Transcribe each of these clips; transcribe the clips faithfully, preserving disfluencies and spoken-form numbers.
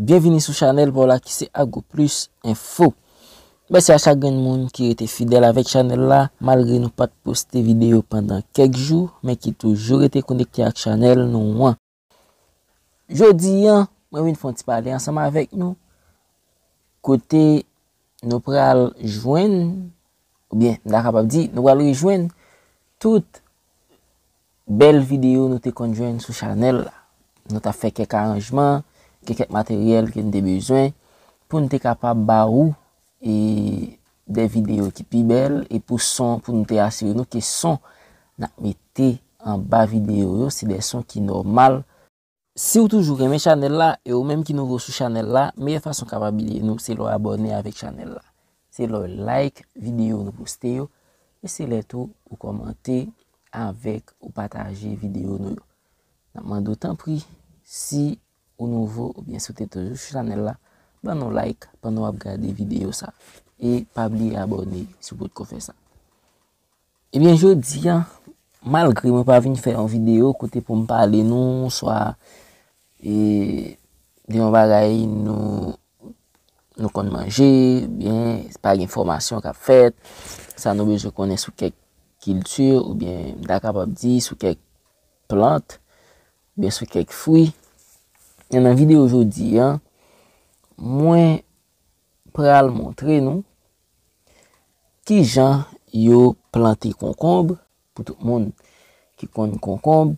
Byenvini sou chanèl pa w la ki se Agro Plus Info. Mèsi a chak grenn moun ki rete fidèl avèk chanèl la, malgre nou pa t poste videyo pandan kèk jou, men ki toujou rete konekte ak chanèl nou an. Jodi a, mwen vin fè yon ti pale ansanm avèk nou, kote nou pral jwenn, oubyen m ta kapab di, nou pral rejwenn tout bèl videyo nou te konn jwenn sou chanèl la. Nou t ap fè kèk aranjman, gen kèk materyèl ke n te bezwen pou n te kapab ba ou e de videyo ki pi bèl e pou son, pou nou te asire nou ke son n ap mete anba videyo yo, se de son ki nòmal. Si w toujou renmen chanèl la e ou menm ki nouvo sou chanèl la, meyè fason kapab ede nou se lè w abòne avèk chanèl la. Se lè w like videyo nou poste yo e se lè tou ou kòmante avèk ou pataje videyo nou yo. N ap mande w tanpri, si ou nouvo oubyen si w te toujou sou chanèl la, ban nou like pandan w ap gade videyo sa. E pa bliye abòne si w potko fè sa. Ebyen, jodi a, malgre mwen pa vin fè yon videyo kote pou m pale nou, swa e, de yon bagay nou, nou konn manje, oubyen pa gen fòmasyon k ap fèt, sa nou bezwen konnen sou kèk kilti, oubyen m ta kapab di sou kèk plant, oubyen sou kèk fwi. E nan videyo jodi a, mwen pral montre nou kijan yo plante konkonb. Pou tout moun ki konn konkonb,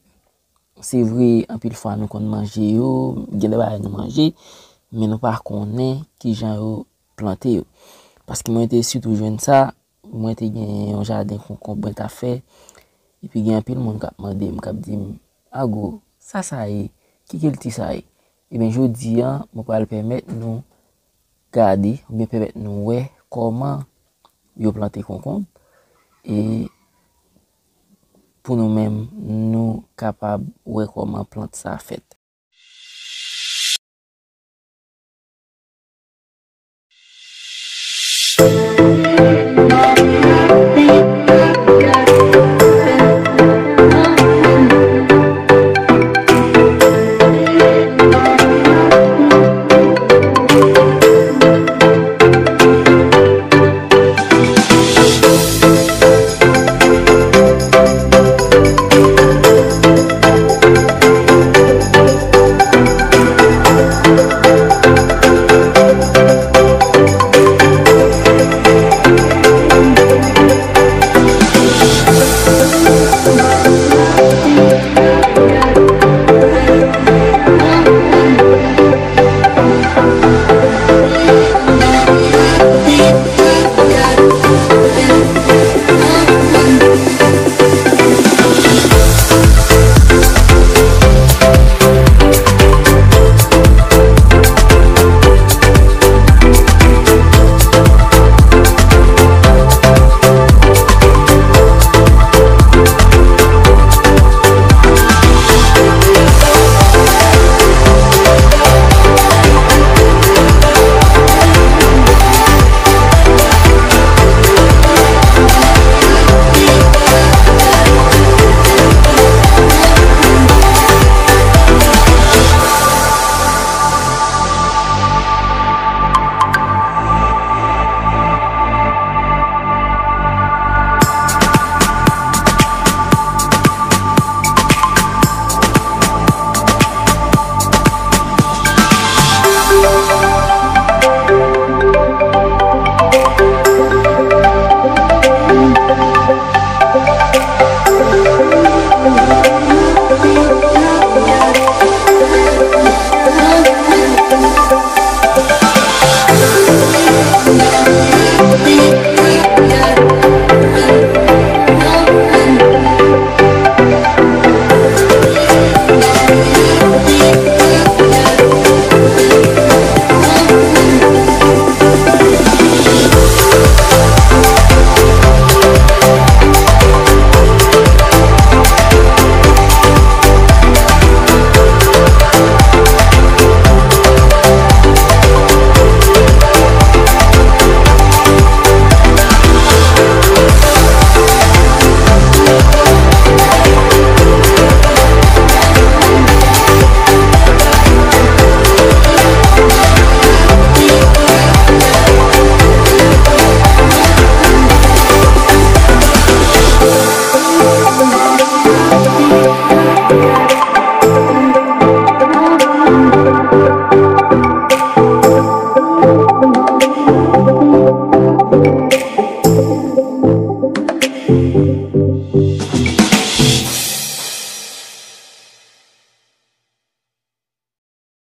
se vre, anpil fwa nou konn manje yo, gen de bagay nou manje, men nou pa konnen kijan yo plante yo. Paske mwen te sitou jwenn sa, mwen te gen yon jaden konkonb mwen t ap fè, epi gen anpil moun k ap mande m, k ap di m, "Agro, sa sa ye? Ki kilti sa ye?" Ebyen, jodi a, mwen pral pèmèt nou gade, oubyen pèmèt nou wè kòman yo plante konkonb, e pou nou menm, nou kapab wè kòman plant sa fèt.